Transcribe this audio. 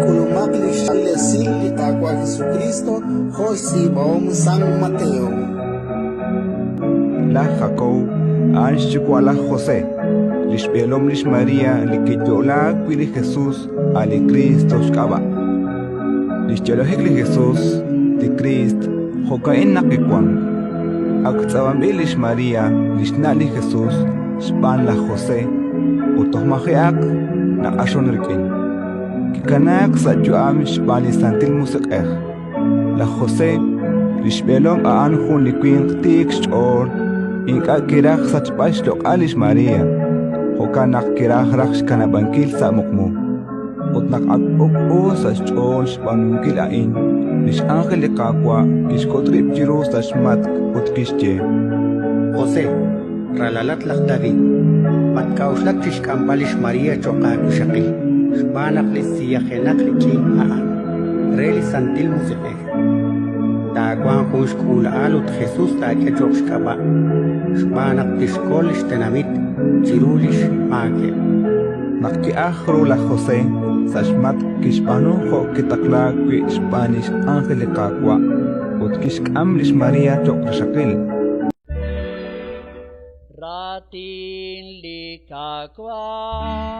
K'ulumaq li xesil li Qaawa' Jesukriist jo' xtz'iib'ahom San Mateo. Laj Jakob a'an xyuwa' laj José, li xb'eelom lix María li kiyo'laak wi' li Jesus, a' li Kriist xk'ab'a'. Li xyo'lajik li Jesus, li Kriist, jo'ka'in naq kiwank: ak tz'ab'anb'il lix María, li xna' li Jesus, xb'aan laj José, ut toj maji'aq naq'axon rik'in. Kikanaak sa' yu'am xb'aan li Santil Musiq'ej. Laj José, li xb'eelom a'an jun li winq tiik xch'ool, ink'a' kiraj xsachb'al xloq'al lix María, jo'kan naq kiraj raj xkanab'ankil sa' muqmu. Ut naq ak k'ub'k'u sa' xch'ool xb'aanunkil a'in, li x'ánjel li Qaawa' kixk'ut rib' chiru sa' xmatk' ut kixye: José, ralalat laj David, matk'a'uxlak chi xk'amb'al lix María cho'q aawixaqil, xb'aan naq li siyajenaq rik'in a'an, re li Santil Musiq'ej. Taawanq jun xk'uula'al ut Jesus taak'e cho'q xk'ab'a', xb'aan naq tixkol li xtenamit chiru li xmaakeb'. Naq ki'ajk ru laj José sa' xmatk' kixb'aanu jo' kitaqlaak wi' xb'aan li x'ánjel li Qaawa' ut kixk'am lix María cho'q rixaqil. Raatin li Qaawa'.